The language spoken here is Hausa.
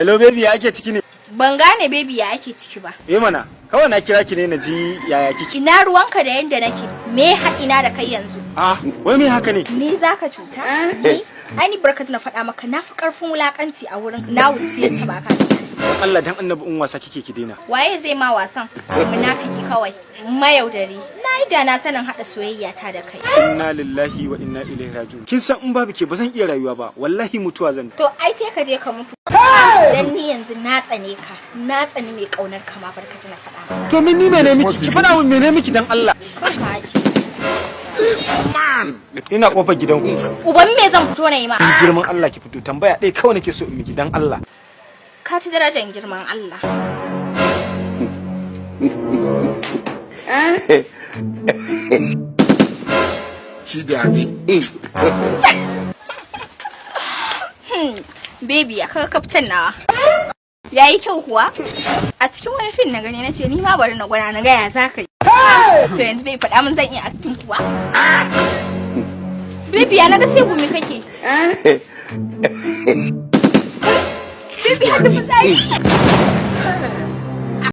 Hello baby, ya ake ciki ne? Ban gane baby ya ake ciki ba. Eh mana, kawai na kira ki ne na ji yaya kike. Ina ruwanka da yanda nake? Me haɗina da kai yanzu? Ah, wai me haka ne? Ni zaka cuta? Ni? Ai ni barkatu na faɗa maka, na fi ƙarfin wulakanci a wurin na wuce yacce ba ka. Dan Allah dan Annabi, in wasa kike ki daina. Waye zai ma wasan? Munafiki kawai, mayaudari. Na yi da na sanin haɗa soyayya ta da kai. Inna lillahi wa inna ilaihi raji'un. Kin san in babu ke ba zan iya rayuwa ba. Wallahi mutuwa zan. To ai sai ka je ka mutu. Dan ni yanzu na tsane ka, na tsani mai ƙaunar ka ma, barkatu na faɗa maka. To min ni mene miki? Ki faɗa min mene miki dan Allah. Kanka ake. Ina kofar gidanku. Uban me zan fito na yi ma? In girman Allah ki fito, tambaya ɗaya kawai nake so in miki dan Allah. Ka ci darajar girman Allah. Baby, ya kaga kaftan nawa. Yayi kyau kuwa? A cikin wani fim na gani, na ce ni ma bari na gwada na gaya za ka yi. To yanzu bai faɗa min zan iya acting kuwa? Baby, ya naga sai gumi kake. Baby, har da fitsari.